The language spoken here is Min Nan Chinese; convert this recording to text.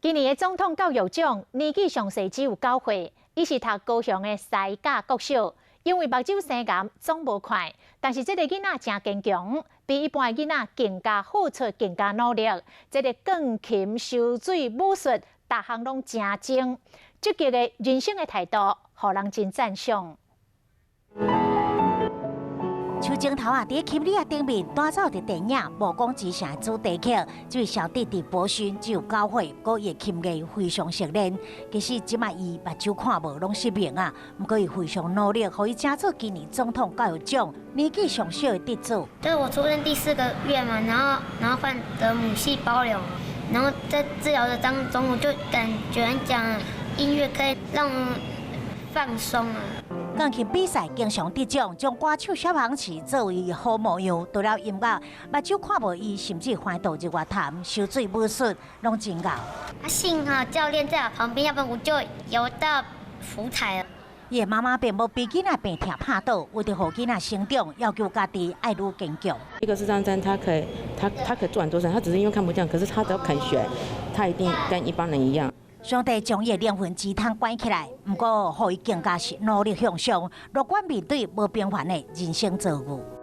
今年的總統教育獎年紀上細只有9歲，伊是讀高雄的西甲國小，因為目睭生癌總無看，但是這个囡仔誠堅強，比一般的囡仔更加付出、更加努力。這个鋼琴、游水、武術，逐項攏誠精，積極的人生的態度，予人真讚賞。樹鏡頭啊，佇琴椅仔頂面彈奏著電影《暮光之城》主題曲。這位小弟弟博勳只有9歲，閣伊的琴藝非常熟練。其實這擺伊目睭看無攏失明啊，毋過伊非常努力，予伊成做今年總統教育獎年紀上小的得主。就是我出生第四個月嘛，然後患得母細胞瘤，然後在治療的當中，我就感覺講音樂可以讓我放鬆啊。鋼琴比賽經常得獎，將歌手蕭煌奇作為好模樣。除了音樂，目睭看無伊，甚至環島日月潭、游水、武術，攏真𠢕。啊，幸好教練在我旁邊，要不然我就游到浮台了。伊的媽媽並無被囡仔病痛拍倒，為著予囡仔成長，要求家己愛愈堅強。一個視障生，他可以做很多事，他只是因為看不見，可是他只要肯學，他一定跟一般人一樣。上帝將伊的靈魂之窗關起來，毋過予伊更加是努力向上，樂觀面對無平凡的人生遭遇。